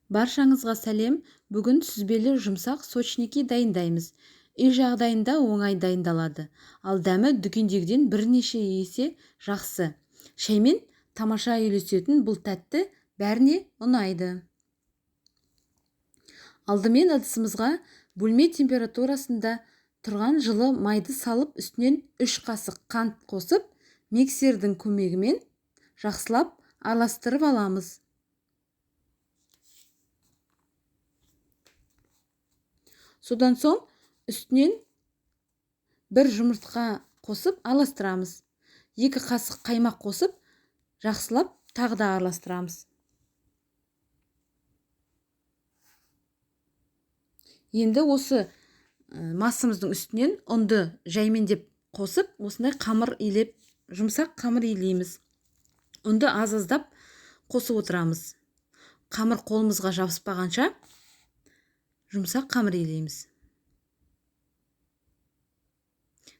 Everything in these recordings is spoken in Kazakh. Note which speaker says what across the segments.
Speaker 1: Баршаңызға сәлем. Бүгін сүзбелі жұмсақ сочники дайындаймыз. Үй жағдайында оңай дайындалады. Ал дәмі дүкендегіден бірнеше есе жақсы. Шаймен тамаша үйлесетін бұл тәтті бәріне ұнайды. Алдымен ыдысымызға бөлме температурасында тұрған жылы майды салып, үстінен 3 қасық қант қосып, миксердің көмегімен жақсылап араластырып аламыз. Содан соң үстінен 1 жұмыртқа қосып араластырамыз. 2 қасық қаймақ қосып, жақсылап тағы да араластырамыз. Енді осы массамыздың үстінен ұнды жаймендеп қосып, осындай қамыр илеп, жұмсақ қамыр илейміз. Ұнды аз-аздап қосып отырамыз. Қамыр қолымызға жабыспағанша жұмсақ қамыр илейміз.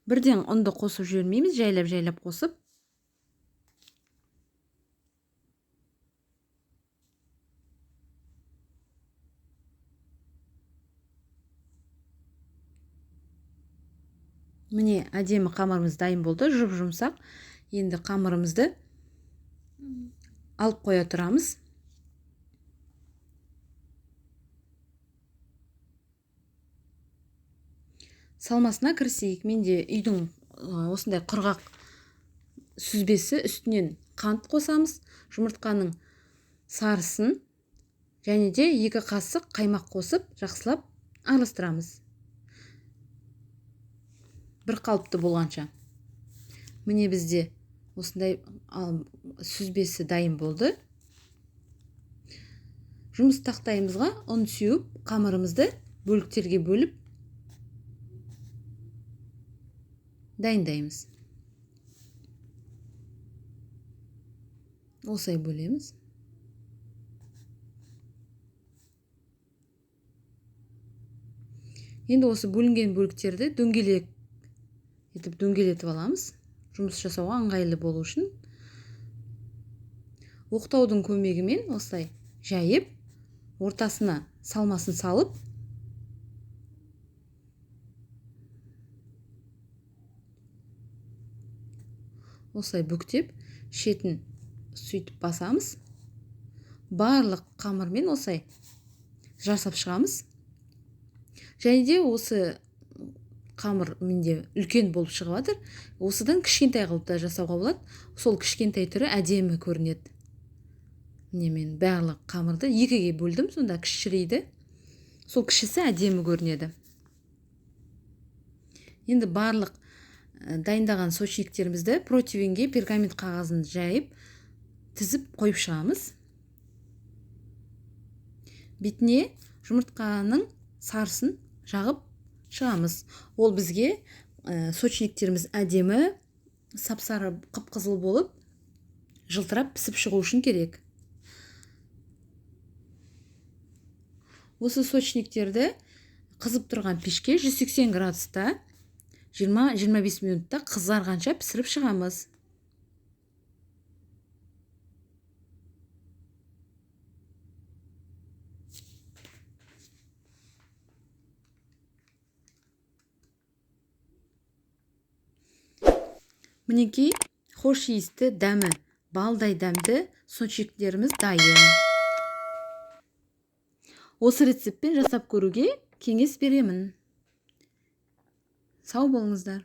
Speaker 1: Бірден ұнды қосып жібермейміз, жайлап-жайлап қосып. Міне, әдемі қамырымыз дайын болды, жұп-жұмсақ. Енді қамырымызды алып қоя тұрамыз. Салмасына кірісейік. Менде үйдің осындай құрғақ сүзбесі, үстінен қант қосамыз, жұмыртқаның сарысын және де 2 қасық қаймақ қосып жақсылап араластырамыз. Бір қалыпты болғанша. Міне, бізде осындай сүзбесі дайын болды. Жұмыс тақтайымызға ұн сеуіп, қамырымызды бөліктерге бөліп дайындаймыз. Осылай бөлеміз. Енді осы бөлінген бөліктерді дөңгелек етіп дөңгелетіп аламыз. Жұмыс жасауға ыңғайлы болу үшін. Оқтаудың көмегімен осылай жайып, ортасына салмасын салып, осылай бүктеп, шетін сөйтіп басамыз. Барлық қамырмен осылай жасап шығамыз. Және де осы қамыр менде үлкен болып шығып жатыр. Осыдан кішкентай қылып та жасауға болады. Сол кішкентай түрі әдемі көрінеді. Міне, мен барлық қамырды 2-ге бөлдім, сонда кішірейді. Сол кішісі әдемі көрінеді. Енді барлық дайындаған сочниктерімізді противенге пергамент қағазын жайып, тізіп қойып шығамыз. Бетіне жұмыртқаның сарысын жағып шығамыз. Ол бізге сочниктеріміз әдемі, сап-сары, қып-қызыл болып, жылтырап пісіп шығу үшін керек. Осы сочниктерді қызып тұрған пешке 180 градуста 20-25 минутта қызарғанша пісіріп шығамыз. Мінекей, хош иісті, дәмі балдай дәмді сочниктеріміз дайын. Осы рецептпен жасап көруге кеңес беремін. Сау болыңыздар.